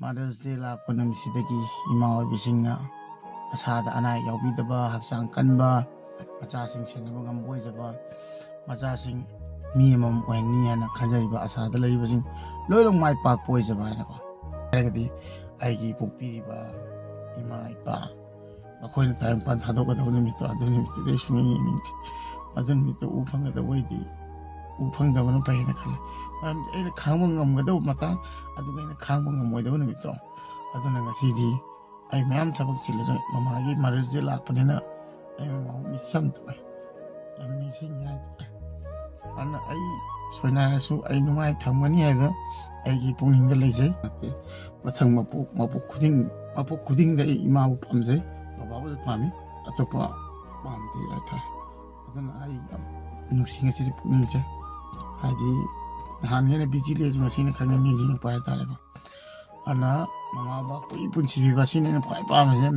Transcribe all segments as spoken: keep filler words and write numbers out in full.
Mother's Day ꯂꯥꯛꯄ ꯅꯨꯃꯤꯠꯁꯤꯗꯒꯤ ꯏꯃꯥ ꯑꯣꯏꯕꯤꯁꯤꯡꯅ ꯃꯁꯥꯗ ꯑꯅꯥ ꯑꯌꯦꯛ ꯌꯥꯎꯕꯤꯗꯕ, ꯍꯛꯆꯥꯡ ꯀꯟꯕ, ꯃꯆꯥꯁꯤꯡ ꯁꯦꯟꯅꯕ ꯉꯝꯕ ꯑꯣꯏꯖꯕ, ꯃꯆꯥꯁꯤꯡ ꯃꯤ ꯑꯃꯃꯝ ꯑꯣꯏꯍꯟꯅꯤ ꯍꯥꯏꯅ ꯈꯟꯖꯔꯤꯕ ꯑꯁꯥꯗ ꯂꯩꯔꯤꯕꯁꯤꯡ ꯂꯣꯏꯅꯃꯛ ꯃꯥꯏ ꯄꯥꯛꯄ ꯑꯣꯏꯖꯕ ꯍꯥꯏꯅꯀꯣ꯫ ꯍꯥꯏꯔꯒꯗꯤ ꯑꯩꯒꯤ ꯄꯣꯛꯄꯤꯔꯤꯕ ꯏꯃꯥ ꯏꯄꯥ, ꯃꯈꯣꯏꯅ ꯇꯥꯏꯕꯪꯄꯥꯟ ꯊꯥꯗꯣꯛꯀꯗꯕ ꯅꯨꯃꯤꯠꯇꯣ, ꯑꯗꯨ ꯅꯨꯃꯤꯠꯇꯨꯗꯤ ꯑꯩ ꯁꯨꯡꯌꯦꯡ ꯌꯦꯡꯅꯤꯡꯗꯦ꯫ ꯑꯗꯨ ꯅꯨꯃꯤꯠꯇꯣ ꯎ ꯐꯪꯒꯗꯕ ꯑꯣꯏꯗꯤ ꯎ ꯐꯪꯗꯕꯅ ꯐꯩ ꯍꯥꯏꯅ ꯈꯜꯂꯦ꯫ ꯃꯔꯝꯗꯤ ꯑꯩꯅ ꯈꯥꯡꯕ ꯉꯝꯒꯗꯕ ꯃꯇꯥꯡ, ꯑꯗꯨꯒ ꯑꯩꯅ ꯈꯥꯡꯕ ꯉꯝꯃꯣꯏꯗꯕ ꯅꯨꯃꯤꯠꯇꯣ꯫ ꯑꯗꯨꯅ ꯉꯁꯤꯗꯤ ꯑꯩ ꯃꯌꯥꯝ ꯊꯕꯛ ꯆꯤꯜꯂꯁꯨ ꯃꯃꯥꯒꯤ Mother's Day ꯂꯥꯛꯄꯅꯤꯅ ꯑꯩ ꯃꯃꯥꯕꯨ miss ꯌꯥꯝ ꯇꯧꯋꯦ, ꯌꯥꯝ ꯅꯤꯡꯁꯤꯡꯉꯤ ꯍꯥꯏꯇꯥꯔꯦ꯫ ꯑꯗꯨꯅ ꯑꯩ ꯁꯣꯏꯅꯥꯏꯔꯁꯨ ꯑꯩ ꯅꯨꯡꯉꯥꯏ ꯊꯝꯒꯅꯤ ꯍꯥꯏꯕ ꯑꯩꯒꯤ ꯄꯨꯛꯅꯤꯡꯗ ꯂꯩꯖꯩ꯫ ꯅꯠꯇꯦ, ꯃꯊꯪ ꯃꯄꯣꯛ, ꯃꯄꯣꯛ ꯈꯨꯗꯤꯡ, ꯃꯄꯣꯛ ꯈꯨꯗꯤꯡꯗ ꯑꯩ ꯏꯃꯥꯕꯨ ꯄꯥꯝꯖꯩ, ꯕꯕꯥꯕꯨꯁꯨ ꯄꯥꯝꯃꯤ, ꯑꯇꯣꯞꯄ ꯄꯥꯝꯗꯦ ꯍꯥꯏꯇꯥꯔꯦ꯫ ꯑꯗꯨꯅ ꯑꯩ ꯌꯥꯝ ꯅꯨꯡꯁꯤ ꯉꯁꯤꯗꯤ ꯄꯨꯛꯅꯤꯡꯁꯦ, ꯍꯥꯏꯗꯤ ꯅꯍꯥꯟꯒꯩꯅ busy ꯂꯩꯔꯁꯨ ꯉꯁꯤꯅ ꯈꯔ ꯅꯤꯡꯁꯤꯡꯉꯛꯄ ꯍꯥꯏꯇꯥꯔꯦꯀꯣ꯫ ꯑꯗꯨꯅ ꯃꯃꯥ ꯕꯕꯥ ꯀꯨꯏ ꯄꯨꯟꯁꯤꯕꯤꯕ, ꯁꯤꯅ ꯑꯩꯅ ꯈ꯭ꯋꯥꯏ ꯄꯥꯝꯃꯤꯁꯦ꯫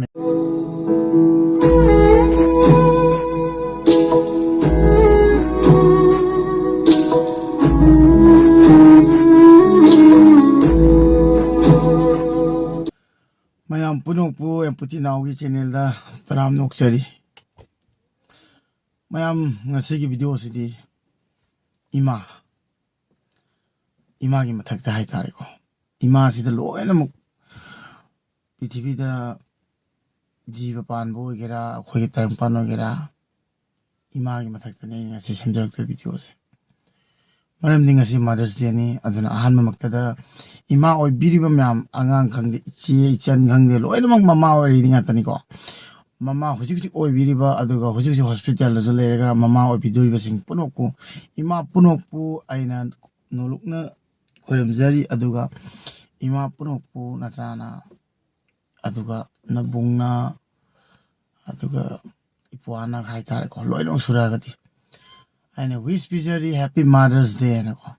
ꯃꯌꯥꯝ ꯄꯨꯝꯅꯃꯛꯄꯨ ꯑꯦꯝꯄꯨꯇꯤ ꯅꯥꯎꯒꯤ channelꯗ ꯇꯔꯥꯝꯅ ꯑꯣꯛꯆꯔꯤ꯫ ꯃꯌꯥꯝ, ꯉꯁꯤꯒꯤ videoꯁꯤꯗꯤ ꯏꯃꯥ, ꯏꯃꯥꯒꯤ ꯃꯊꯛꯇ ꯍꯥꯏꯇꯥꯔꯦꯀꯣ, ꯏꯃꯥꯁꯤꯗ ꯂꯣꯏꯅꯃꯛ, ꯄ꯭ꯔꯤꯊꯤꯕꯤꯗ ꯖꯤꯕ ꯄꯥꯟꯕ ꯑꯣꯏꯒꯦꯔꯥ, ꯑꯩꯈꯣꯏꯒꯤ ꯇꯥꯏꯕꯪꯄꯥꯟ ꯑꯣꯏꯒꯦꯔꯥ, ꯏꯃꯥꯒꯤ ꯃꯊꯛꯇꯅꯦ ꯑꯩꯅ ꯉꯁꯤ ꯁꯦꯝꯖꯔꯛꯇꯣꯏ videoꯁꯦ꯫ ꯃꯔꯝꯗꯤ ꯉꯁꯤ Mother's Dayꯅꯤ꯫ ꯑꯗꯨꯅ ꯑꯍꯥꯟꯕꯃꯛꯇꯗ ꯏꯃꯥ ꯑꯣꯏꯕꯤꯔꯤꯕ ꯃꯌꯥꯝ, ꯑꯉꯥꯡ ꯈꯪꯗꯦ, ꯏꯆꯦ ꯏꯆꯟ ꯈꯪꯗꯦ, ꯂꯣꯏꯅꯃꯛ ꯃꯃꯥ ꯑꯣꯏꯔꯤꯅꯤ ꯉꯥꯛꯇꯅꯤꯀꯣ꯫ ꯃꯃꯥ ꯍꯧꯖꯤꯛ ꯍꯧꯖꯤꯛ ꯑꯣꯏꯕꯤꯔꯤꯕ, ꯑꯗꯨꯒ ꯍꯧꯖꯤꯛ ꯍꯧꯖꯤꯛ hospitalꯗꯁꯨ ꯂꯩꯔꯒ ꯃꯃꯥ ꯑꯣꯏꯕꯤꯗꯣꯔꯤꯕꯁꯤꯡ ꯄꯨꯝꯅꯃꯛꯄꯨ, ꯏꯃꯥ ꯄꯨꯝꯅꯃꯛꯄꯨ ꯑꯩꯅ ꯅꯣꯂꯨꯛꯅ ꯈꯣꯏꯔꯝꯖꯔꯤ꯫ ꯑꯗꯨꯒ ꯏꯃꯥ ꯄꯨꯝꯅꯃꯛꯄꯨ ꯅꯆꯥꯅ, ꯑꯗꯨꯒ ꯅꯕꯨꯡꯅ, ꯑꯗꯨꯒ ꯏꯄ꯭ꯋꯥꯅ ꯍꯥꯏꯇꯥꯔꯦꯀꯣ, ꯂꯣꯏꯅꯃꯛ ꯁꯨꯔꯛꯑꯒꯗꯤ ꯑꯩꯅ wish ꯄꯤꯖꯔꯤ, Happy Mother's Day ꯍꯥꯏꯅꯀꯣ꯫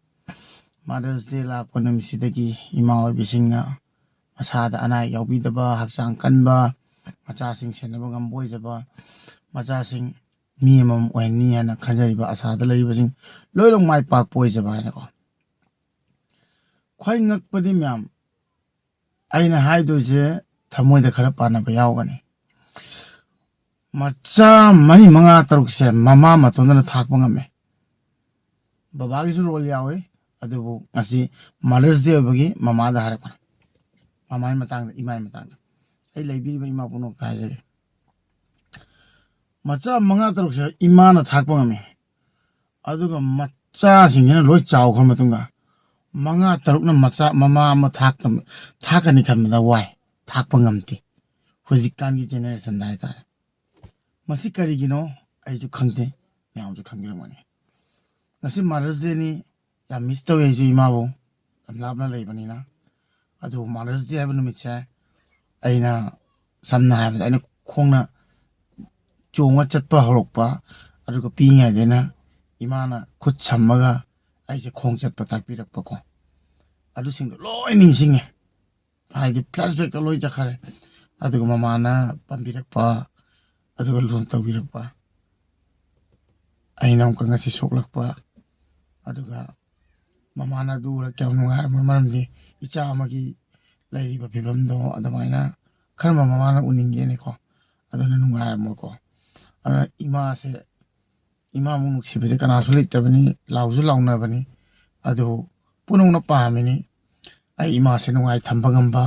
Mother's Day ꯂꯥꯛꯄ ꯅꯨꯃꯤꯠꯁꯤꯗꯒꯤ ꯏꯃꯥ ꯑꯣꯏꯕꯤꯁꯤꯡꯅ ꯃꯁꯥꯗ ꯑꯅꯥ ꯑꯌꯦꯛ ꯌꯥꯎꯕꯤꯗꯕ, ꯍꯛꯆꯥꯡ ꯀꯟꯕ, ꯃꯆꯥꯁꯤꯡ ꯁꯦꯟꯅꯕ ꯉꯝꯕ ꯑꯣꯏꯖꯕ, ꯃꯆꯥꯁꯤꯡ ꯃꯤ ꯑꯃꯃꯝ ꯑꯣꯏꯍꯟꯅꯤ ꯍꯥꯏꯅ ꯈꯟꯖꯔꯤꯕ ꯑꯁꯥꯗ ꯂꯩꯔꯤꯕꯁꯤꯡ ꯂꯣꯏꯅꯃꯛ ꯃꯥꯏ ꯄꯥꯛꯄ ꯑꯣꯏꯖꯕ ꯍꯥꯏꯅꯀꯣ꯫ ꯈ꯭ꯋꯥꯏ ꯉꯛꯄꯗꯤ ꯃꯌꯥꯝ, ꯑꯩꯅ ꯍꯥꯏꯗꯣꯏꯁꯦ ꯊꯃꯣꯏꯗ ꯈꯔ ꯄꯥꯟꯅꯕ ꯌꯥꯎꯒꯅꯤ꯫ ꯃꯆꯥ ꯃꯔꯤ, ꯃꯉꯥ, ꯇꯔꯨꯛꯁꯦ ꯃꯃꯥ ꯃꯇꯣꯟꯗꯅ ꯊꯥꯛꯄ ꯉꯝꯃꯦ꯫ ꯕꯕꯥꯒꯤꯁꯨ ꯔꯣꯜ ꯌꯥꯎꯏ, ꯑꯗꯨꯕꯨ ꯉꯁꯤ ꯃꯥꯗꯔꯁ ꯗꯦ ꯑꯣꯏꯕꯒꯤ ꯃꯃꯥꯗ ꯍꯥꯏꯔꯛꯄꯅꯦ꯫ ꯃꯃꯥꯒꯤ ꯃꯇꯥꯡꯗ, ꯏꯃꯥꯒꯤ ꯃꯇꯥꯡꯗ꯫ ꯑꯩ ꯂꯩꯕꯤꯔꯤꯕ ꯏꯃꯥ ꯄꯨꯝꯅꯃꯛꯇ ꯍꯥꯏꯖꯒꯦ꯫ ꯃꯆꯥ ꯃꯉꯥ, ꯇꯔꯨꯛꯁꯦ ꯏꯃꯥꯅ ꯊꯥꯛꯄ ꯉꯝꯃꯤ꯫ ꯑꯗꯨꯒ ꯃꯆꯥꯁꯤꯡꯁꯤꯅ ꯂꯣꯏ ꯆꯥꯎꯈ꯭ꯔ ꯃꯇꯨꯡꯗ, ꯃꯉꯥ, ꯇꯔꯨꯛꯅ ꯃꯆꯥ, ꯃꯃꯥ ꯑꯃ ꯊꯥꯛꯇ-, ꯊꯥꯛꯀꯅꯤ ꯈꯟꯕꯗ ꯋꯥꯏ, ꯊꯥꯛꯄ ꯉꯝꯗꯦ꯫ ꯍꯧꯖꯤꯛꯀꯥꯟꯒꯤ ꯖꯦꯅꯦꯔꯦꯁꯟꯗ ꯍꯥꯏꯇꯥꯔꯦ꯫ ꯃꯁꯤ ꯀꯔꯤꯒꯤꯅꯣ? ꯑꯩꯁꯨ ꯈꯪꯗꯦ, ꯃꯌꯥꯝꯁꯨ ꯈꯪꯕꯤꯔꯝꯒꯅꯤ꯫ ꯉꯁꯤ ꯃꯥꯗꯔꯁ ꯗꯦꯅꯤ, ꯌꯥꯝ ꯃꯤꯁ ꯇꯧꯋꯦ ꯑꯩꯁꯨ ꯏꯃꯥꯕꯨ, ꯌꯥꯝ ꯂꯥꯞꯅ ꯂꯩꯕꯅꯤꯅ꯫ ꯑꯗꯨꯕꯨ ꯃꯥꯗꯔꯁ ꯗꯦ ꯍꯥꯏꯕ ꯅꯨꯃꯤꯠꯁꯦ ꯑꯩꯅ, ꯁꯝꯅ ꯍꯥꯏꯔꯕꯗ, ꯑꯩꯅ ꯈꯣꯡꯅ ꯆꯣꯡꯉ ꯆꯠꯄ ꯍꯧꯔꯛꯄ, ꯑꯗꯨꯒ ꯄꯤꯛꯏꯉꯩꯗꯩꯅ ꯏꯃꯥꯅ ꯈꯨꯠ ꯁꯝꯃꯒ ꯑꯩꯁꯦ ꯈꯣꯡ ꯆꯠꯄ ꯇꯥꯛꯄꯤꯔꯛꯄꯀꯣ, ꯑꯗꯨꯁꯤꯡꯗꯣ ꯂꯣꯏ ꯅꯤꯡꯁꯤꯡꯉꯦ꯫ ꯍꯥꯏꯗꯤ ꯐ꯭ꯂꯦꯁꯕꯦꯛꯇ ꯂꯣꯏ ꯆꯠꯈꯔꯦ꯫ ꯑꯗꯨꯒ ꯃꯃꯥꯅ ꯄꯥꯝꯕꯤꯔꯛꯄ, ꯑꯗꯨꯒ ꯂꯨꯅ ꯇꯧꯕꯤꯔꯛꯄ, ꯑꯩꯅ ꯑꯃꯨꯛꯀ ꯉꯁꯤ ꯁꯣꯛꯂꯛꯄ, ꯑꯗꯨꯒ ꯃꯃꯥꯅ ꯑꯗꯨ ꯎꯔꯒ ꯀꯌꯥꯝ ꯅꯨꯡꯉꯥꯏꯔꯝꯃꯣꯏ, ꯃꯔꯝꯗꯤ ꯏꯆꯥ ꯑꯃꯒꯤ ꯂꯩꯔꯤꯕ ꯐꯤꯕꯝꯗꯣ ꯑꯗꯨꯃꯥꯏꯅ ꯈꯔ ꯃꯃꯥꯅ ꯎꯅꯤꯡꯒꯦꯅꯦꯀꯣ, ꯑꯗꯨꯅ ꯅꯨꯡꯉꯥꯏꯔꯝꯃꯣꯏꯀꯣ꯫ ꯑꯗꯨꯅ ꯏꯃꯥꯁꯦ, ꯏꯃꯥꯃꯨꯛ ꯅꯨꯡꯁꯤꯕꯁꯦ ꯀꯅꯥꯁꯨ ꯂꯩꯇꯕꯅꯤ, ꯂꯥꯎꯁꯨ ꯂꯥꯎꯅꯕꯅꯤ, ꯑꯗꯨꯕꯨ ꯄꯨꯝꯅꯃꯛꯅ ꯄꯥꯝꯃꯤꯅꯤ꯫ ꯑꯩ ꯏꯃꯥꯁꯦ ꯅꯨꯡꯉꯥꯏ ꯊꯝꯕ ꯉꯝꯕ,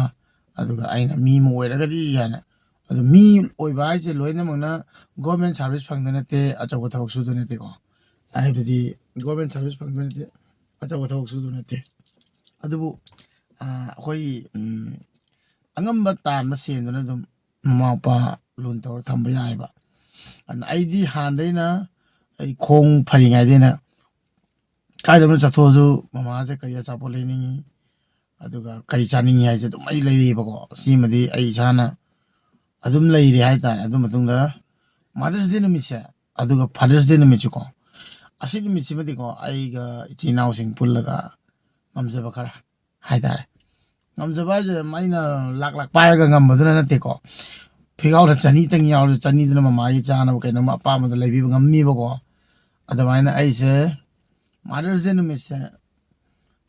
ꯑꯗꯨꯒ ꯑꯩꯅ ꯃꯤ ꯑꯃ ꯑꯣꯏꯔꯒꯗꯤ ꯍꯥꯏꯅ꯫ ꯑꯗꯨ ꯃꯤ ꯑꯣꯏꯕ ꯍꯥꯏꯁꯦ ꯂꯣꯏꯅꯃꯛꯅ ꯒꯣꯔꯃꯦꯟ ꯁꯥꯔꯚꯤꯁ ꯐꯪꯗꯣꯏ ꯅꯠꯇꯦ, ꯑꯆꯧꯕ ꯊꯕꯛ ꯁꯨꯗꯣꯏ ꯅꯠꯇꯦꯀꯣ꯫ ꯍꯥꯏꯕꯗꯤ ꯒꯣꯔꯃꯦꯟ ꯁꯥꯔꯚꯤꯁ ꯐꯪꯗꯣꯏ ꯅꯠꯇꯦ, ꯑꯆꯧꯕ ꯊꯕꯛ ꯁꯨꯗꯣꯏ ꯅꯠꯇꯦ꯫ ꯑꯗꯨꯕꯨ, ꯑ, ꯑꯩꯈꯣꯏ, ꯎꯝ, ꯑꯉꯝꯕ ꯇꯥꯟꯕ ꯁꯦꯟꯗꯨꯅ ꯑꯗꯨꯝ ꯃꯃꯥ ꯃꯄꯥ ꯂꯨꯅ ꯇꯧꯔ ꯊꯝꯕ ꯌꯥꯏꯑꯕ꯫ ꯑꯗꯨꯅ ꯑꯩꯗꯤ ꯍꯥꯟꯅꯗꯩꯅ ꯑꯩ ꯈꯣꯡ ꯐꯔꯤꯉꯩꯗꯩꯅ ꯀꯥꯏꯗꯅꯣ ꯆꯠꯊꯣꯛꯑꯁꯨ ꯃꯃꯥꯁꯦ ꯀꯔꯤ ꯑꯆꯥꯄꯣꯠ ꯂꯩꯅꯤꯡꯉꯤ, ꯑꯗꯨꯒ ꯀꯔꯤ ꯆꯥꯅꯤꯡꯉꯤ ꯍꯥꯏꯁꯦ ꯑꯗꯨꯝ ꯑꯩ ꯂꯩꯔꯤꯕꯀꯣ꯫ ꯁꯤꯃꯗꯤ ꯑꯩ ꯏꯁꯥꯅ ꯑꯗꯨꯝ ꯂꯩꯔꯤ ꯍꯥꯏꯇꯥꯔꯦ꯫ ꯑꯗꯨ ꯃꯇꯨꯡꯗ ꯃꯥꯗꯔꯁ ꯗꯦ ꯅꯨꯃꯤꯠꯁꯦ, ꯑꯗꯨꯒ ꯐꯥꯗꯔꯁ ꯗꯦ ꯅꯨꯃꯤꯠꯁꯦꯀꯣ, ꯑꯁꯤ ꯅꯨꯃꯤꯠꯁꯤꯃꯗꯤꯀꯣ ꯑꯩꯒ ꯏꯆꯤꯟ ꯏꯅꯥꯎꯁꯤꯡ ꯄꯨꯜꯂꯒ ꯉꯝꯖꯕ ꯈꯔ ꯍꯥꯏꯇꯥꯔꯦ꯫ ꯉꯝꯖꯕ ꯍꯥꯏꯁꯦ ꯑꯩꯅ ꯂꯥꯛ ꯂꯥꯛ ꯄꯥꯏꯔꯒ ꯉꯝꯕꯗꯨꯅ ꯅꯠꯇꯦꯀꯣ꯫ ꯐꯤꯒꯥꯎꯗ ꯆꯅꯤꯇꯪ ꯌꯥꯎꯔꯁꯨ ꯆꯅꯤꯗꯨꯅ ꯃꯃꯥꯒꯤ ꯆꯥꯅꯕ ꯀꯩꯅꯣꯝꯃ ꯑꯄꯥꯝꯕꯗꯣ ꯂꯩꯕꯤꯕ ꯉꯝꯃꯤꯕꯀꯣ꯫ ꯑꯗꯨꯃꯥꯏꯅ ꯑꯩꯁꯦ ꯃꯥꯗꯔꯁ ꯗꯦ ꯅꯨꯃꯤꯠꯁꯦ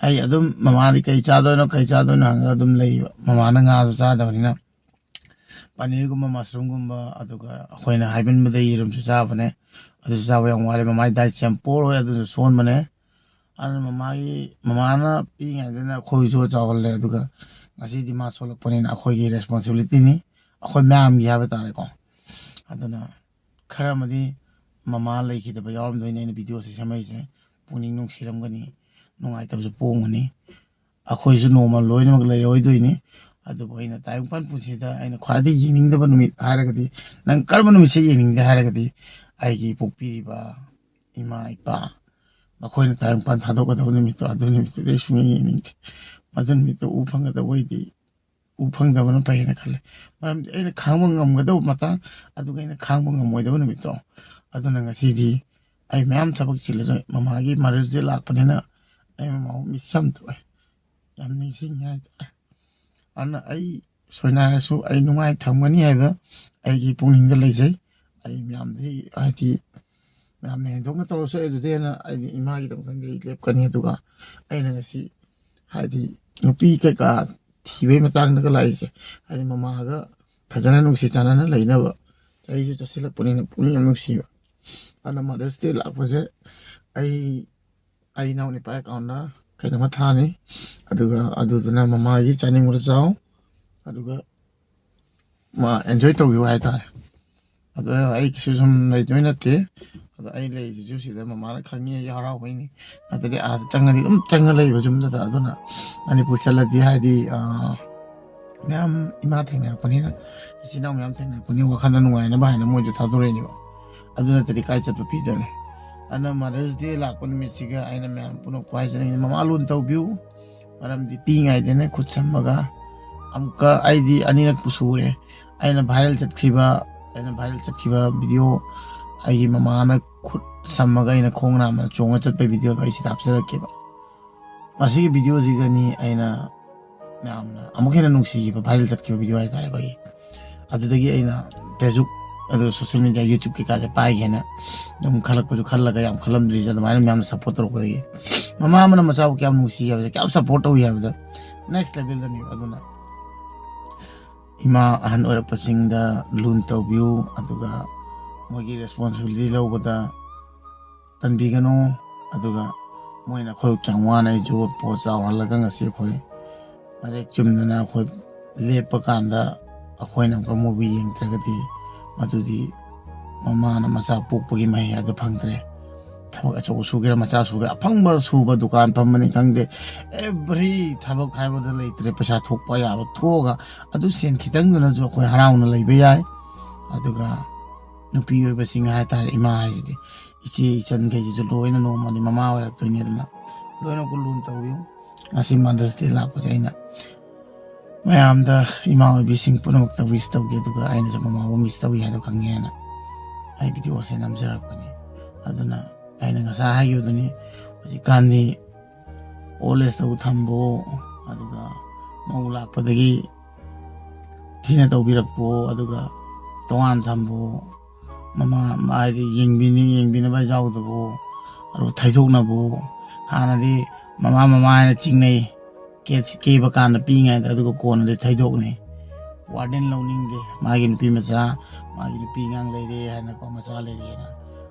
ꯑꯩ ꯑꯗꯨꯝ ꯃꯃꯥꯗꯤ ꯀꯩ ꯆꯥꯗꯣꯏꯅꯣ, ꯀꯩ ꯆꯥꯗꯣꯏꯅꯣ ꯍꯪꯉꯒ ꯑꯗꯨꯝ ꯂꯩꯕ꯫ ꯃꯃꯥꯅ ꯉꯥꯁꯨ ꯆꯥꯗꯕꯅꯤꯅ, ꯄꯅꯤꯔꯒꯨꯝꯕ, ꯃꯁꯔꯨꯝꯒꯨꯝꯕ, ꯑꯗꯨꯒ ꯑꯩꯈꯣꯏꯅ ꯍꯥꯏꯃꯟꯕꯗ ꯌꯦꯔꯨꯝꯁꯨ ꯆꯥꯕꯅꯦ, ꯑꯗꯨꯁꯨ ꯆꯥꯕ ꯌꯥꯝ ꯋꯥꯔꯦ꯫ ꯃꯃꯥꯒꯤ dietꯁꯦ ꯌꯥꯝ poor ꯑꯣꯏ, ꯑꯗꯨꯅ ꯁꯣꯟꯕꯅꯦ꯫ ꯑꯗꯨꯅ ꯃꯃꯥꯒꯤ, ꯃꯃꯥꯅ ꯄꯤꯛꯏꯉꯩꯗꯅ ꯑꯩꯈꯣꯏꯁꯨ ꯆꯥꯎꯍꯜꯂꯦ, ꯑꯗꯨꯒ ꯉꯁꯤꯗꯤ ꯃꯥ ꯁꯣꯜꯂꯛꯄꯅꯤꯅ ꯑꯩꯈꯣꯏꯒꯤ responsibilityꯅꯤ, ꯑꯩꯈꯣꯏ ꯃꯌꯥꯝꯒꯤ ꯍꯥꯏꯕ ꯇꯥꯔꯦꯀꯣ꯫ ꯑꯗꯨꯅ ꯈꯔ ꯑꯃꯗꯤ ꯃꯃꯥ ꯂꯩꯈꯤꯗꯕ ꯌꯥꯎꯔꯝꯗꯣꯏꯅꯦ ꯑꯩꯅ videoꯁꯦ ꯁꯦꯝꯃꯛꯏꯁꯦ꯫ ꯄꯨꯛꯅꯤꯡ ꯅꯨꯡꯁꯤꯔꯝꯒꯅꯤ, ꯅꯨꯡꯉꯥꯏꯇꯕꯁꯨ ꯄꯣꯡꯒꯅꯤ꯫ ꯑꯩꯈꯣꯏꯁꯨ ꯅꯣꯡꯃ ꯂꯣꯏꯅꯃꯛ ꯂꯩꯔꯣꯏꯗꯣꯏꯅꯤ꯫ ꯑꯗꯨꯕꯨ ꯑꯩꯅ ꯇꯥꯏꯕꯪꯄꯥꯟ ꯄꯨꯟꯁꯤꯗ ꯑꯩꯅ ꯈ꯭ꯋꯥꯏꯗꯒꯤ ꯌꯦꯡꯅꯤꯡꯗꯕ ꯅꯨꯃꯤꯠ ꯍꯥꯏꯔꯒꯗꯤ, ꯅꯪ ꯀꯔꯝꯕ ꯅꯨꯃꯤꯠꯁꯦ ꯌꯦꯡꯅꯤꯡꯗꯦ ꯍꯥꯏꯔꯒꯗꯤ, ꯑꯩꯒꯤ ꯄꯣꯛꯄꯤꯔꯤꯕ ꯏꯃꯥ ꯏꯄꯥ, ꯃꯈꯣꯏꯅ ꯇꯥꯏꯕꯪꯄꯥꯟ ꯊꯥꯗꯣꯛꯀꯗꯕ ꯅꯨꯃꯤꯠꯇꯣ, ꯑꯗꯨ ꯅꯨꯃꯤꯠꯇꯨꯗꯤ ꯑꯩ ꯁꯨꯡꯌꯦꯡ ꯌꯦꯡꯅꯤꯡꯗꯦ꯫ ꯃꯗꯨ ꯅꯨꯃꯤꯠꯇꯣ ꯎ ꯐꯪꯒꯗꯕ ꯑꯣꯏꯗꯤ ꯎ ꯐꯪꯗꯕꯅ ꯐꯩꯌꯦꯅ ꯈꯜꯂꯦ꯫ ꯃꯔꯝꯗꯤ ꯑꯩꯅ ꯈꯥꯡꯕ ꯉꯝꯒꯗꯕ ꯃꯇꯥꯡ, ꯑꯗꯨꯒ ꯑꯩꯅ ꯈꯥꯡꯕ ꯉꯝꯃꯣꯏꯗꯕ ꯅꯨꯃꯤꯠꯇꯣ꯫ ꯑꯗꯨꯅ ꯉꯁꯤꯗꯤ ꯑꯩ ꯃꯌꯥꯝ ꯊꯕꯛ ꯆꯤꯜꯂꯁꯨ, ꯃꯃꯥꯒꯤ Mother's Day ꯂꯥꯛꯄꯅꯤꯅ ꯑꯩ ꯃꯃꯥꯕꯨ miss ꯌꯥꯝ ꯇꯧꯋꯦ, ꯌꯥꯝ ꯅꯤꯡꯁꯤꯡꯉꯦ ꯍꯥꯏꯇꯥꯔꯦ꯫ ꯑꯗꯨꯅ ꯑꯩ ꯁꯣꯏꯅꯥꯏꯔꯁꯨ ꯑꯩ ꯅꯨꯡꯉꯥꯏ ꯊꯝꯒꯅꯤ ꯍꯥꯏꯕ ꯑꯩꯒꯤ ꯄꯨꯛꯅꯤꯡꯗ ꯂꯩꯖꯩ꯫ ꯑꯩ ꯃꯌꯥꯝꯗꯤ, ꯍꯥꯏꯗꯤ, ꯃꯌꯥꯝꯅ ꯍꯦꯟꯗꯣꯛꯅ ꯇꯧꯔꯁꯨ ꯑꯩ ꯑꯗꯨꯗꯩ ꯍꯦꯟꯅ ꯑꯩꯗꯤ ꯏꯃꯥꯒꯤꯗꯃꯛꯇꯗꯤ ꯑꯩ ꯂꯦꯞꯀꯅꯤ꯫ ꯑꯗꯨꯒ ꯑꯩꯅ ꯉꯁꯤ, ꯍꯥꯏꯗꯤ, ꯅꯨꯄꯤ ꯀꯩꯀꯥ ꯊꯤꯕꯒꯤ ꯃꯇꯥꯡꯗꯒ ꯂꯥꯛꯏꯁꯦ, ꯍꯥꯏꯗꯤ, ꯃꯃꯥꯒ ꯐꯖꯅ ꯅꯨꯡꯁꯤ ꯆꯥꯟꯅꯅ ꯂꯩꯅꯕ꯫ ꯆꯍꯤꯁꯨ ꯆꯠꯁꯤꯜꯂꯛꯄꯅꯤꯅ ꯄꯨꯛꯅꯤꯡ ꯌꯥꯝ ꯅꯨꯡꯁꯤꯕ꯫ ꯑꯗꯨꯅ Mother's Day ꯂꯥꯛꯄꯁꯦ ꯑꯩ, ꯑꯩ ꯏꯅꯥꯎ ꯅꯨꯄꯥ accountꯗ ꯀꯩꯅꯣꯝꯃ ꯊꯥꯅꯤ, ꯑꯗꯨꯒ ꯑꯗꯨꯗꯨꯅ ꯃꯃꯥꯒꯤ ꯆꯥꯅꯤꯡꯕꯗ ꯆꯥꯎ, ꯑꯗꯨꯒ ꯃꯥ enjoy ꯇꯧꯕꯤꯌꯨ ꯍꯥꯏꯇꯥꯔꯦ꯫ ꯑꯗꯣ ꯑꯩ ꯀꯩꯁꯨ ꯁꯨꯝ ꯂꯩꯗꯣꯏ ꯅꯠꯇꯦ꯫ ꯑꯗꯣ ꯑꯩ ꯂꯩꯔꯤꯁꯤꯁꯨ ꯁꯤꯗ ꯃꯃꯥꯅ ꯈꯪꯉꯤ ꯑꯩ ꯍꯔꯥꯎꯕꯩꯅꯤ, ꯅꯠꯇ꯭ꯔꯗꯤ ꯑꯥꯗ ꯆꯪꯉꯗꯤ ꯑꯗꯨꯝ ꯆꯪꯉ ꯂꯩꯕ ꯌꯨꯝꯗꯨꯗ꯫ ꯑꯗꯨꯅ ꯃꯅꯤꯄꯨꯔ ꯆꯠꯂꯗꯤ, ꯍꯥꯏꯗꯤ, ꯑꯥ, ꯃꯌꯥꯝ ꯏꯃꯥ ꯊꯦꯡꯅꯔꯛꯄꯅꯤꯅ, ꯏꯆꯤꯟ ꯏꯅꯥꯎ ꯃꯌꯥꯝ ꯊꯦꯡꯅꯔꯛꯄꯅꯤꯅ ꯋꯥꯈꯜꯗ ꯅꯨꯡꯉꯥꯏꯅꯕ ꯍꯥꯏꯅ ꯃꯣꯏꯗ ꯊꯥꯗꯣꯔꯛꯏꯅꯦꯕ꯫ ꯑꯗꯨ ꯅꯠꯇ꯭ꯔꯗꯤ ꯀꯥꯏ ꯆꯠꯄ ꯄꯤꯗꯣꯏꯅꯣ? ꯑꯗꯨꯅ Mother's Day ꯂꯥꯛꯄ ꯅꯨꯃꯤꯠꯁꯤꯒ ꯑꯩꯅ ꯃꯌꯥꯝ ꯄꯨꯝꯅꯃꯛꯄꯨ ꯍꯥꯏꯖꯅꯤꯡꯉꯤ, ꯃꯃꯥ ꯂꯨꯅ ꯇꯧꯕꯤꯌꯨ꯫ ꯃꯔꯝꯗꯤ ꯄꯤꯛꯏꯉꯩꯗꯅꯦ ꯈꯨꯠ ꯁꯝꯃꯒ ꯑꯃꯨꯛꯀ ꯑꯩꯗꯤ ꯑꯅꯤꯔꯛꯄꯨ ꯁꯨꯔꯦ ꯑꯩꯅ viral ꯆꯠꯈꯤꯕ, ꯑꯩꯅ viral ꯆꯠꯈꯤꯕ video, ꯑꯩꯒꯤ ꯃꯃꯥꯅ ꯈꯨꯠ ꯁꯝꯃꯒ ꯑꯩꯅ ꯈꯣꯡ ꯅꯥꯝꯃꯅ ꯆꯣꯡꯉ ꯆꯠꯄꯒꯤ videoꯗꯣ ꯑꯩ ꯁꯤꯗ ꯍꯥꯞꯆꯔꯛꯀꯦꯕ꯫ ꯃꯁꯤꯒꯤ videoꯁꯤꯒꯅꯤ ꯑꯩꯅ ꯃꯌꯥꯝꯅ ꯑꯃꯨꯛ ꯍꯦꯟꯅ ꯅꯨꯡꯁꯤꯈꯤꯕ, viral ꯆꯠꯈꯤꯕ video ꯍꯥꯏꯇꯥꯔꯦ ꯑꯩꯈꯣꯏꯒꯤ꯫ ꯑꯗꯨꯗꯒꯤ ꯑꯩꯅ Facebook, ꯑꯗꯨ social media, YouTube ꯀꯩꯀꯥꯁꯦ ꯄꯥꯏꯒꯦꯅ ꯑꯗꯨꯝ ꯈꯜꯂꯛꯄꯁꯨ ꯈꯜꯂꯒ ꯌꯥꯝ ꯈꯜꯂꯝꯗ꯭ꯔꯤꯁꯦ ꯑꯗꯨꯃꯥꯏꯅ ꯃꯌꯥꯝꯅ support ꯇꯧꯔꯛꯄꯗꯒꯤ꯫ ꯃꯃꯥ ꯑꯃꯅ ꯃꯆꯥꯕꯨ ꯀꯌꯥꯝ ꯅꯨꯡꯁꯤ ꯍꯥꯏꯕꯁꯦ, ꯀꯌꯥꯝ ꯁꯞꯄꯣꯔꯠ ꯇꯧꯏ ꯍꯥꯏꯕꯗ, ꯅꯦꯛꯁ ꯂꯦꯚꯦꯜꯗꯅꯤ꯫ ꯑꯗꯨꯅ ꯏꯃꯥ ꯑꯍꯟ ꯑꯣꯏꯔꯛꯄꯁꯤꯡꯗ ꯂꯨꯅ ꯇꯧꯕꯤꯌꯨ, ꯑꯗꯨꯒ ꯃꯣꯏꯒꯤ ꯔꯦꯁꯄꯣꯟꯁꯤꯕꯤꯂꯤꯇꯤ ꯂꯧꯕꯗ ꯇꯟꯕꯤꯒꯅꯨ꯫ ꯑꯗꯨꯒ ꯃꯣꯏꯅ ꯑꯩꯈꯣꯏ ꯀꯌꯥꯝ ꯋꯥꯅ ꯌꯣꯛꯄ ꯆꯥꯎꯍꯜꯂꯒ ꯉꯁꯤ ꯑꯩꯈꯣꯏ ꯃꯔꯦꯛ ꯆꯨꯝꯗꯅ ꯑꯩꯈꯣꯏ ꯂꯦꯞꯄ ꯀꯥꯟꯗ ꯑꯩꯈꯣꯏꯅ ꯑꯃꯨꯛꯀ ꯃꯣꯏꯕꯨ ꯌꯦꯡꯗ꯭ꯔꯒꯗꯤ, ꯃꯗꯨꯗꯤ ꯃꯃꯥꯅ ꯃꯆꯥ ꯄꯣꯛꯄꯒꯤ ꯃꯍꯩ ꯑꯗꯨ ꯐꯪꯗ꯭ꯔꯦ꯫ ꯊꯕꯛ ꯑꯆꯧꯕ ꯁꯨꯒꯦꯔꯥ, ꯃꯆꯥ ꯁꯨꯒꯦꯔꯥ, ꯑꯐꯪꯕ ꯁꯨꯕ, ꯗꯨꯀꯥꯟ ꯐꯝꯕꯅꯤ ꯈꯪꯗꯦ, ꯑꯦꯚ꯭ꯔꯤ ꯊꯕꯛ ꯍꯥꯏꯕꯗ ꯂꯩꯇ꯭ꯔꯦ꯫ ꯄꯩꯁꯥ ꯊꯣꯛꯄ ꯌꯥꯕ ꯊꯣꯛꯑꯒ, ꯑꯗꯨ ꯁꯦꯟ ꯈꯤꯇꯪꯗꯨꯅꯁꯨ ꯑꯩꯈꯣꯏ ꯍꯔꯥꯎꯅ ꯂꯩꯕ ꯌꯥꯏ꯫ ꯑꯗꯨꯒ ꯅꯨꯄꯤ ꯑꯣꯏꯕꯁꯤꯡ ꯍꯥꯏꯇꯥꯔꯦ, ꯏꯃꯥ ꯍꯥꯏꯁꯤꯗꯤ ꯏꯆꯦ ꯏꯆꯟꯈꯩꯁꯤꯁꯨ ꯂꯣꯏꯅ ꯅꯣꯡꯃꯗꯤ ꯃꯃꯥ ꯑꯣꯏꯔꯛꯇꯣꯏꯅꯤ꯫ ꯑꯗꯨꯅ ꯂꯣꯏꯅ ꯂꯨꯅ ꯇꯧꯕꯤꯌꯨ꯫ ꯉꯁꯤ ꯃꯥꯗꯔꯁ ꯗꯦ ꯂꯥꯛꯄꯁꯦ ꯑꯩꯅ ꯃꯌꯥꯝꯗ, ꯏꯃꯥ ꯑꯣꯏꯕꯤꯁꯤꯡ ꯄꯨꯝꯅꯃꯛꯇ ꯋꯤꯁ ꯇꯧꯒꯦ, ꯑꯗꯨꯒ ꯑꯩꯅꯁꯨ ꯃꯃꯥꯕꯨ ꯃꯤꯁ ꯇꯧꯏ ꯍꯥꯏꯗꯣ ꯈꯪꯉꯦꯅ ꯑꯩ ꯚꯤꯗꯤꯑꯣꯁꯦ ꯅꯝꯖꯔꯛꯄꯅꯤ꯫ ꯑꯗꯨꯅ ꯑꯩꯅ ꯉꯁꯥꯏ ꯍꯥꯏꯈꯤꯕꯗꯨꯅꯤ, ꯍꯧꯖꯤꯛꯀꯥꯟꯗꯤ ꯑꯣꯜ ꯑꯦꯖꯇꯕꯨ ꯊꯝꯕꯣ, ꯑꯗꯨꯒ ꯃꯧ ꯂꯥꯛꯄꯗꯒꯤ ꯊꯤꯅ ꯇꯧꯕꯤꯔꯛꯄꯣ, ꯑꯗꯨꯒ ꯇꯣꯉꯥꯟ ꯊꯝꯕꯣ, ꯃꯃꯥ ꯍꯥꯏꯗꯤ ꯌꯦꯡꯕꯤꯅꯤ, ꯌꯦꯡꯕꯤꯅꯕ ꯌꯥꯎꯗꯕꯣ, ꯑꯗꯨ ꯊꯩꯗꯣꯛꯅꯕꯣ꯫ ꯍꯥꯟꯅꯗꯤ ꯃꯃꯥ ꯃꯃꯥ ꯍꯥꯏꯅ ꯆꯤꯡꯅꯩ, ꯀꯦ-, ꯀꯦꯕ ꯀꯥꯟꯗ ꯄꯤꯛꯏꯉꯩꯗ, ꯑꯗꯨꯒ ꯀꯣꯟꯅꯗꯤ ꯊꯩꯗꯣꯛꯅꯩ꯫ ꯋꯥꯔꯗꯦꯟ ꯂꯧꯅꯤꯡꯗꯦ, ꯃꯥꯒꯤ ꯅꯨꯄꯤ ꯃꯆꯥ, ꯃꯥꯒꯤ ꯅꯨꯄꯤ ꯑꯉꯥꯡ ꯂꯩꯔꯦ ꯍꯥꯏꯅꯀꯣ, ꯃꯆꯥ ꯂꯩꯔꯦꯅ꯫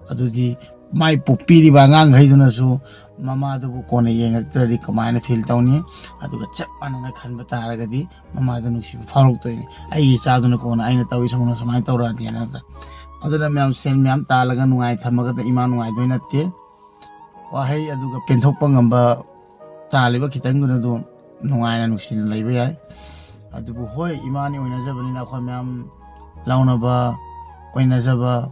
ꯑꯗꯨꯗꯤ ꯃꯥꯏ ꯄꯣꯛꯄꯤꯔꯤꯕ ꯑꯉꯥꯡꯈꯩꯗꯨꯅꯁꯨ ꯃꯃꯥꯗꯨꯕꯨ ꯀꯣꯟꯅ ꯌꯦꯡꯉꯛꯇ꯭ꯔꯗꯤ ꯀꯃꯥꯏꯅ ꯐꯤꯜ ꯇꯧꯅꯤ? ꯑꯗꯨꯒ ꯆꯞ ꯃꯥꯟꯅꯅ ꯈꯟꯕ ꯇꯥꯔꯒꯗꯤ ꯃꯃꯥꯗ ꯅꯨꯡꯁꯤꯕ ꯐꯥꯎꯔꯛꯇꯣꯏꯅꯤ꯫ ꯑꯩꯒꯤ ꯏꯆꯥꯗꯨꯅ ꯀꯣꯟꯅ ꯑꯩꯅ ꯇꯧꯔꯤ ꯁꯧꯅ ꯁꯨꯃꯥꯏꯅ ꯇꯧꯔꯛꯑꯗꯤꯅ, ꯅꯠꯇ꯭ꯔꯥ? ꯑꯗꯨꯅ ꯃꯌꯥꯝ ꯁꯦꯟ ꯃꯌꯥꯝ ꯇꯥꯜꯂꯒ ꯅꯨꯡꯉꯥꯏ ꯊꯝꯃꯒꯗ ꯏꯃꯥ ꯅꯨꯡꯉꯥꯏꯗꯣꯏ ꯅꯠꯇꯦ꯫ ꯋꯥꯍꯩ ꯑꯗꯨꯒ ꯄꯦꯟꯊꯣꯛꯄ ꯉꯝꯕ ꯇꯥꯜꯂꯤꯕ ꯈꯤꯇꯪꯗꯨꯅ ꯑꯗꯨꯝ ꯅꯨꯡꯉꯥꯏꯅ ꯅꯨꯡꯁꯤꯅ ꯂꯩꯕ ꯌꯥꯏ꯫ ꯑꯗꯨꯕꯨ ꯍꯣꯏ, ꯏꯃꯥꯅꯤ ꯑꯣꯏꯅꯖꯕꯅꯤꯅ ꯑꯩꯈꯣꯏ ꯃꯌꯥꯝ ꯂꯥꯎꯅꯕ, ꯑꯣꯏꯅꯖꯕ,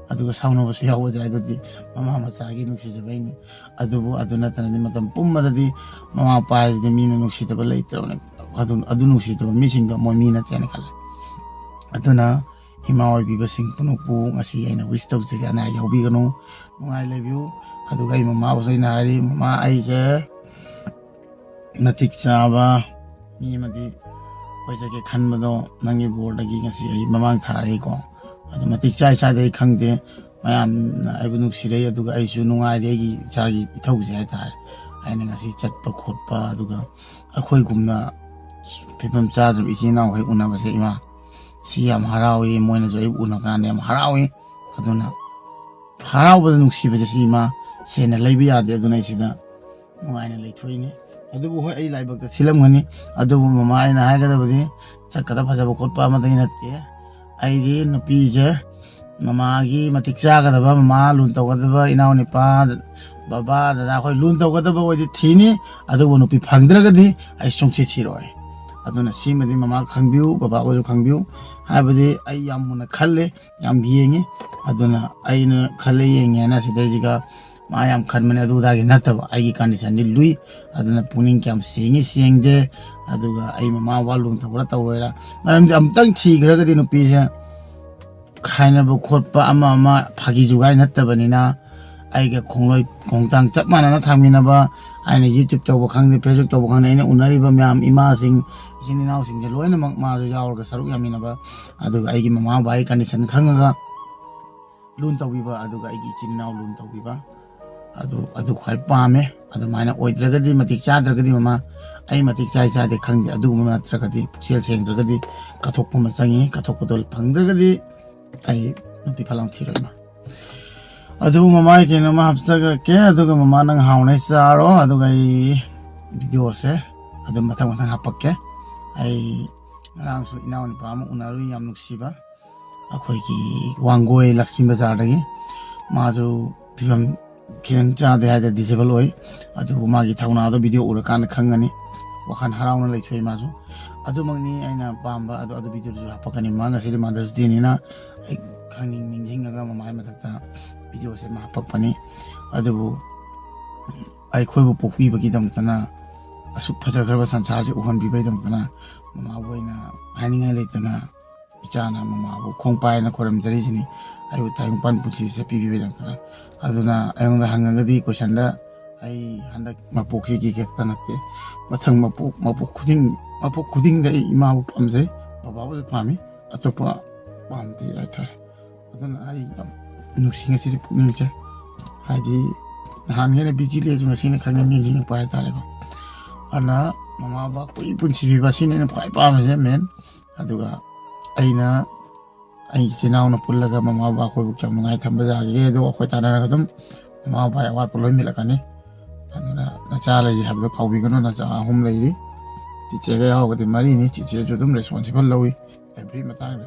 ꯑꯗꯨꯒ ꯁꯥꯎꯅꯕꯁꯨ ꯌꯥꯎꯕꯁꯨ ꯌꯥꯏ꯫ ꯑꯗꯨꯗꯤ ꯃꯃꯥ ꯃꯆꯥꯒꯤ ꯅꯨꯡꯁꯤꯖꯕꯩꯅꯤ꯫ ꯑꯗꯨꯕꯨ ꯑꯗꯨ ꯅꯠꯇꯅꯗꯤ ꯃꯇꯝ ꯄꯨꯝꯕꯗꯗꯤ ꯃꯃꯥ ꯃꯄꯥ ꯍꯥꯏꯁꯤꯗꯤ ꯃꯤꯅ ꯅꯨꯡꯁꯤꯗꯕ ꯂꯩꯇ꯭ꯔꯕꯅꯤ꯫ ꯑꯗꯨ, ꯑꯗꯨ ꯅꯨꯡꯁꯤꯗꯕ ꯃꯤꯁꯤꯡꯗꯣ ꯃꯣꯏ ꯃꯤ ꯅꯠꯇꯦꯅ ꯈꯜꯂꯦ꯫ ꯑꯗꯨꯅ ꯏꯃꯥ ꯑꯣꯏꯕꯤꯕꯁꯤꯡ ꯄꯨꯝꯅꯃꯛꯄꯨ ꯉꯁꯤ ꯑꯩꯅ ꯋꯤꯁ ꯇꯧꯖꯒꯦ, ꯑꯅꯥ ꯑꯌꯦꯛ ꯌꯥꯎꯕꯤꯒꯅꯨ, ꯅꯨꯡꯉꯥꯏ ꯂꯩꯕꯤꯌꯨ꯫ ꯑꯗꯨꯒ ꯑꯩ ꯃꯃꯥꯕꯨꯁꯨ ꯑꯩꯅ ꯍꯥꯏꯔꯤ, "ꯃꯃꯥ, ꯑꯩꯁꯦ ꯃꯇꯤꯛ ꯆꯥꯕ ꯃꯤ ꯑꯃꯗꯤ ꯑꯣꯏꯖꯒꯦ ꯈꯟꯕꯗꯣ ꯅꯪꯒꯤ ꯕꯣꯔꯗꯒꯤ ꯉꯁꯤ ꯑꯩ ꯃꯃꯥꯡ ꯊꯥꯔꯛꯏꯀꯣ꯫ ꯑꯗꯨ ꯃꯇꯤꯛ ꯆꯥꯏ ꯆꯥꯗꯦ ꯑꯩ ꯈꯪꯗꯦ, ꯃꯌꯥꯝꯅ ꯑꯩꯕꯨ ꯅꯨꯡꯁꯤꯔꯛꯏ, ꯑꯗꯨꯒ ꯑꯩꯁꯨ ꯅꯨꯡꯉꯥꯏꯔꯦ ꯑꯩꯒꯤ ꯏꯆꯥꯒꯤ ꯏꯊꯧꯁꯦ ꯍꯥꯏꯇꯥꯔꯦ꯫ ꯑꯩꯅ ꯉꯁꯤ ꯆꯠꯄ ꯈꯣꯠꯄ, ꯑꯗꯨꯒ ꯑꯩꯈꯣꯏꯒꯨꯝꯅ ꯐꯤꯕꯝ ꯆꯥꯗ꯭ꯔꯕ ꯏꯆꯤꯟ ꯏꯅꯥꯎꯈꯩ ꯎꯅꯕꯁꯦ, ꯏꯃꯥ, ꯁꯤ ꯌꯥꯝ ꯍꯔꯥꯎꯏ꯫ ꯃꯣꯏꯅꯁꯨ ꯑꯩꯕꯨ ꯎꯅ ꯀꯥꯟꯗ ꯌꯥꯝ ꯍꯔꯥꯎꯏ꯫ ꯑꯗꯨꯅ ꯍꯔꯥꯎꯕꯗ ꯅꯨꯡꯁꯤꯕꯁꯦ ꯁꯤ, ꯏꯃꯥ, ꯁꯦꯟꯅ ꯂꯩꯕ ꯌꯥꯗꯦ꯫ ꯑꯗꯨꯅ ꯑꯩ ꯁꯤꯗ ꯅꯨꯡꯉꯥꯏꯅ ꯂꯩꯊꯣꯛꯏꯅꯤ꯫ ꯑꯗꯨꯕꯨ ꯍꯣꯏ, ꯑꯩ ꯂꯥꯏꯕꯛꯇ ꯊꯤꯂꯝꯒꯅꯤ꯫ ꯑꯗꯨꯕꯨ ꯃꯃꯥ, ꯑꯩꯅ ꯍꯥꯏꯒꯗꯕꯗꯤ ꯆꯠꯀꯗ ꯐꯖꯕ ꯈꯣꯠꯄ ꯑꯃꯗꯒꯤ ꯅꯠꯇꯦ꯫ ꯑꯩꯗꯤ ꯅꯨꯄꯤꯁꯦ ꯃꯃꯥꯒꯤ ꯃꯇꯤꯛ ꯆꯥꯒꯗꯕ, ꯃꯃꯥ ꯂꯨꯅ ꯇꯧꯒꯗꯕ, ꯏꯅꯥꯎ ꯅꯨꯄꯥ, ꯕꯕꯥ, ꯗꯗꯥ ꯑꯩꯈꯣꯏ ꯂꯨꯅ ꯇꯧꯒꯗꯕ ꯑꯣꯏꯗꯤ ꯊꯤꯅꯤ꯫ ꯑꯗꯨꯕꯨ ꯅꯨꯄꯤ ꯐꯪꯗ꯭ꯔꯒꯗꯤ ꯑꯩ ꯁꯨꯡꯊꯤ ꯊꯤꯔꯣꯏ꯫ ꯑꯗꯨꯅ ꯁꯤꯃꯗꯤ ꯃꯃꯥ ꯈꯪꯕꯤꯌꯨ, ꯕꯕꯥ ꯍꯣꯏꯁꯨ ꯈꯪꯕꯤꯌꯨ꯫ ꯍꯥꯏꯕꯗꯤ ꯑꯩ ꯌꯥꯝ ꯃꯨꯟꯅ ꯈꯜꯂꯦ, ꯌꯥꯝ ꯌꯦꯡꯉꯤ꯫ ꯑꯗꯨꯅ ꯑꯩꯅ ꯈꯜꯂꯦ ꯌꯦꯡꯉꯦ ꯍꯥꯏꯅ ꯁꯤꯗꯩꯁꯤꯒ ꯃꯥ ꯌꯥꯝ ꯈꯟꯕꯅꯦ ꯑꯗꯨ ꯑꯗꯥꯒꯤ ꯅꯠꯇꯕ, ꯑꯩꯒꯤ ꯀꯟꯗꯤꯁꯟꯗꯤ ꯂꯨꯏ꯫ ꯑꯗꯨꯅ ꯄꯨꯛꯅꯤꯡ ꯀꯌꯥꯝ ꯁꯦꯡꯉꯤ ꯁꯦꯡꯗꯦ, ꯑꯗꯨꯒ ꯑꯩ ꯃꯃꯥ ꯕꯕꯥ ꯂꯨꯅ ꯇꯧꯕ꯭ꯔꯥ ꯇꯧꯔꯣꯏꯔꯥ, ꯃꯔꯝꯗꯤ ꯑꯃꯨꯛꯇꯪ ꯊꯤꯈ꯭ꯔꯒꯗꯤ ꯅꯨꯄꯤꯁꯦ ꯈꯥꯏꯅꯕ ꯈꯣꯠꯄ ꯑꯃ ꯑꯃ ꯐꯥꯒꯤ ꯖꯨꯒꯥꯏ ꯅꯠꯇꯕꯅꯤꯅ, ꯑꯩꯒ ꯈꯣꯡꯂꯣꯏ ꯈꯣꯡꯊꯥꯡ ꯆꯞ ꯃꯥꯟꯅꯅ ꯊꯥꯡꯃꯤꯟꯅꯕ, ꯑꯩꯅ YouTube ꯇꯧꯕ ꯈꯪꯗꯦ, Facebook ꯇꯧꯕ ꯈꯪꯗꯦ, ꯑꯩꯅ ꯎꯅꯔꯤꯕ ꯃꯌꯥꯝ, ꯏꯃꯥꯁꯤꯡ, ꯏꯆꯤꯟ ꯏꯅꯥꯎꯁꯤꯡꯁꯦ ꯂꯣꯏꯅꯃꯛ ꯃꯥꯁꯨ ꯌꯥꯎꯔꯒ ꯁꯔꯨꯛ ꯌꯥꯃꯤꯟꯅꯕ, ꯑꯗꯨꯒ ꯑꯩꯒꯤ ꯃꯃꯥ ꯕꯕꯥꯒꯤ ꯀꯟꯗꯤꯁꯟ ꯈꯪꯉꯒ ꯂꯨꯅ ꯇꯧꯕꯤꯕ, ꯑꯗꯨꯒ ꯑꯩꯒꯤ ꯏꯆꯤꯟ ꯏꯅꯥꯎ ꯂꯨꯅ ꯇꯧꯕꯤꯕ, ꯑꯗꯨ, ꯑꯗꯨ ꯈ꯭ꯋꯥꯏ ꯄꯥꯝꯃꯦ꯫ ꯑꯗꯨꯃꯥꯏꯅ ꯑꯣꯏꯗ꯭ꯔꯒꯗꯤ, ꯃꯇꯤꯛ ꯆꯥꯗ꯭ꯔꯒꯗꯤ, ꯃꯃꯥ, ꯑꯩ ꯃꯇꯤꯛ ꯆꯥꯏ ꯆꯥꯗꯦ ꯈꯪꯗꯦ, ꯑꯗꯨꯒꯨꯝꯕ ꯅꯠꯇ꯭ꯔꯒꯗꯤ, ꯄꯨꯛꯆꯦꯜ ꯁꯦꯡꯗ꯭ꯔꯒꯗꯤ ꯀꯠꯊꯣꯛꯄ ꯑꯃ ꯆꯪꯉꯤ꯫ ꯀꯠꯊꯣꯛꯄꯗꯣ ꯐꯪꯗ꯭ꯔꯒꯗꯤ ꯑꯩ ꯅꯨꯄꯤ ꯐꯠ ꯂꯥꯎ ꯊꯤꯔꯣꯏ, ꯏꯃꯥ꯫ ꯑꯗꯨ ꯃꯃꯥ, ꯑꯩ ꯀꯩꯅꯣꯝꯃ ꯍꯥꯞꯆꯔꯛꯀꯦ, ꯑꯗꯨꯒ ꯃꯃꯥ ꯅꯪ ꯍꯥꯎꯅ ꯆꯥꯔꯣ, ꯑꯗꯨꯒ ꯑꯩ ꯚꯤꯗꯤꯑꯣꯁꯦ ꯑꯗꯨꯝ ꯃꯊꯪ ꯃꯊꯪ ꯍꯥꯞꯄꯛꯀꯦ꯫ ꯑꯩ ꯉꯔꯥꯡꯁꯨ ꯏꯅꯥꯎꯅꯨꯄꯥ ꯑꯃ ꯎꯅꯔꯨꯏ, ꯌꯥꯝ ꯅꯨꯡꯁꯤꯕ, ꯑꯩꯈꯣꯏꯒꯤ ꯋꯥꯡꯒꯣꯏ ꯂꯛꯁꯃꯤ ꯕꯖꯥꯔꯗꯒꯤ꯫ ꯃꯥꯁꯨ ꯐꯤꯕꯝ ꯈꯤꯇꯪ ꯆꯥꯗꯦ ꯍꯥꯏꯗ, ꯗꯤꯁꯦꯕꯜ ꯑꯣꯏ, ꯑꯗꯨꯕꯨ ꯃꯥꯒꯤ ꯊꯧꯅꯥꯗꯣ ꯚꯤꯗꯤꯑꯣ ꯎꯔꯀꯥꯟꯗ ꯈꯪꯒꯅꯤ꯫ ꯋꯥꯈꯜ ꯍꯔꯥꯎꯅ ꯂꯩꯊꯣꯛꯏ ꯃꯥꯁꯨ꯫ ꯑꯗꯨꯃꯛꯅꯤ ꯑꯩꯅ ꯄꯥꯝꯕ, ꯑꯗꯣ ꯑꯗꯨ ꯚꯤꯗꯤꯑꯣꯗꯨꯁꯨ ꯍꯥꯄꯛꯀꯅꯤ꯫ ꯃꯥ ꯉꯁꯤꯗꯤ Mother's Dayꯅꯤꯅ ꯑꯩ ꯈꯪꯅꯤꯡ ꯅꯤꯡꯁꯤꯡꯉꯒ ꯃꯃꯥꯏ ꯃꯊꯛꯇ ꯚꯤꯗꯤꯑꯣꯁꯦ ꯑꯃ ꯍꯥꯄꯛꯄꯅꯤ꯫ ꯑꯗꯨꯕꯨ ꯑꯩꯈꯣꯏꯕꯨ ꯄꯣꯛꯄꯤꯕꯒꯤꯗꯃꯛꯇꯅ, ꯑꯁꯨꯛ ꯐꯖꯈ꯭ꯔꯕ ꯁꯪꯁꯥꯔꯁꯦ ꯎꯍꯟꯕꯤꯕꯒꯤꯗꯃꯛꯇꯅ ꯃꯃꯥꯕꯨ ꯑꯩꯅ ꯍꯥꯏꯅꯤꯡꯉꯥꯏ ꯂꯩꯇꯅ, ꯏꯆꯥꯅ ꯃꯃꯥꯕꯨ ꯈꯣꯡ ꯄꯥꯏꯅ ꯈꯣꯏꯔꯝꯖꯔꯤꯁꯤꯅꯤ, ꯑꯩꯕꯨ ꯇꯥꯏꯕꯪꯄꯥꯟ ꯄꯨꯟꯁꯤꯁꯦ ꯄꯤꯕꯤꯕꯒꯤꯗꯃꯛꯇꯅ꯫ ꯑꯗꯨꯅ ꯑꯩꯉꯣꯟꯗ ꯍꯪꯉꯒꯗꯤ ꯀꯣꯏꯁꯟꯗ, ꯑꯩ ꯍꯟꯗꯛ ꯃꯄꯣꯛꯁꯤꯒꯤ ꯈꯛꯇ ꯅꯠꯇꯦ, ꯃꯊꯪ ꯃꯄꯣꯛ, ꯃꯄꯣꯛ ꯈꯨꯗꯤꯡ, ꯃꯄꯣꯛ ꯈꯨꯗꯤꯡꯗ ꯑꯩ ꯏꯃꯥꯕꯨ ꯄꯥꯝꯖꯩ, ꯕꯕꯥꯕꯨꯁꯨ ꯄꯥꯝꯃꯤ, ꯑꯇꯣꯞꯄ ꯄꯥꯝꯗꯦ ꯍꯥꯏꯇꯥꯔꯦ꯫ ꯑꯗꯨꯅ ꯑꯩ ꯌꯥꯝ ꯅꯨꯡꯁꯤ ꯉꯁꯤꯗꯤ ꯄꯨꯛꯅꯤꯡꯁꯦ꯫ ꯍꯥꯏꯗꯤ ꯅꯍꯥꯟꯒꯩꯅ ꯕꯤꯖꯤ ꯂꯩꯔꯁꯨ ꯉꯁꯤꯅ ꯈꯪꯅꯤꯡ ꯅꯤꯡꯁꯤꯡꯉꯛꯄ ꯍꯥꯏꯇꯥꯔꯦꯀꯣ꯫ ꯑꯗꯨꯅ ꯃꯃꯥ ꯕꯕꯥ ꯀꯨꯏ ꯄꯨꯟꯁꯤ ꯄꯤꯕ, ꯁꯤꯅ ꯑꯩꯅ ꯈ꯭ꯋꯥꯏ ꯄꯥꯝꯃꯤꯁꯦ ꯃꯦꯟ꯫ ꯑꯗꯨꯒ ꯑꯩꯅ ꯑꯩꯒꯤ ꯏꯆꯤꯟ ꯏꯅꯥꯎꯅ ꯄꯨꯜꯂꯒ ꯃꯃꯥ ꯕꯕꯥ ꯑꯩꯈꯣꯏꯕꯨ ꯀꯌꯥꯝ ꯅꯨꯡꯉꯥꯏ ꯊꯝꯕ ꯌꯥꯒꯦ, ꯑꯗꯣ ꯑꯩꯈꯣꯏ ꯇꯥꯟꯅꯔꯒ ꯑꯗꯨꯝ ꯃꯃꯥ ꯕꯕꯥꯒꯤ ꯑꯋꯥꯠꯄ ꯂꯣꯏ ꯃꯦꯜꯂꯛꯀꯅꯤ꯫ ꯑꯗꯨꯅ ꯅꯆꯥ ꯂꯩꯔꯤ ꯍꯥꯏꯕꯗꯣ ꯀꯥꯎꯕꯤꯒꯅꯨ, ꯅꯆꯥ ꯑꯍꯨꯝ ꯂꯩꯔꯤ꯫ ꯆꯤꯆꯦꯒ ꯌꯥꯎꯔꯒꯗꯤ ꯃꯔꯤꯅꯤ, ꯆꯤꯆꯦꯁꯨ ꯑꯗꯨꯝ ꯔꯦꯁꯄꯣꯟꯁꯤꯕꯜ ꯂꯧꯏ ꯑꯦꯚ꯭ꯔꯤ ꯃꯇꯥꯡꯗ꯫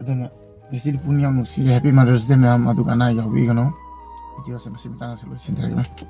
ꯑꯗꯨꯅ ꯉꯁꯤꯗꯤ ꯄꯨꯛꯅꯤꯡ ꯌꯥꯝ ꯅꯨꯡꯁꯤꯌꯦ꯫ ꯍꯦꯄꯤ ꯃꯥꯗꯔꯁ ꯗꯦ ꯃꯌꯥꯝ꯫ ꯑꯗꯨꯒ ꯑꯅꯥ ꯌꯥꯎꯕꯤꯒꯅꯨ꯫ ꯚꯤꯗꯤꯑꯣꯁꯦ ꯃꯁꯤ ꯃꯇꯥꯡ ꯑꯁꯤꯗ ꯂꯣꯏꯁꯤꯟꯖꯔꯒꯦ꯫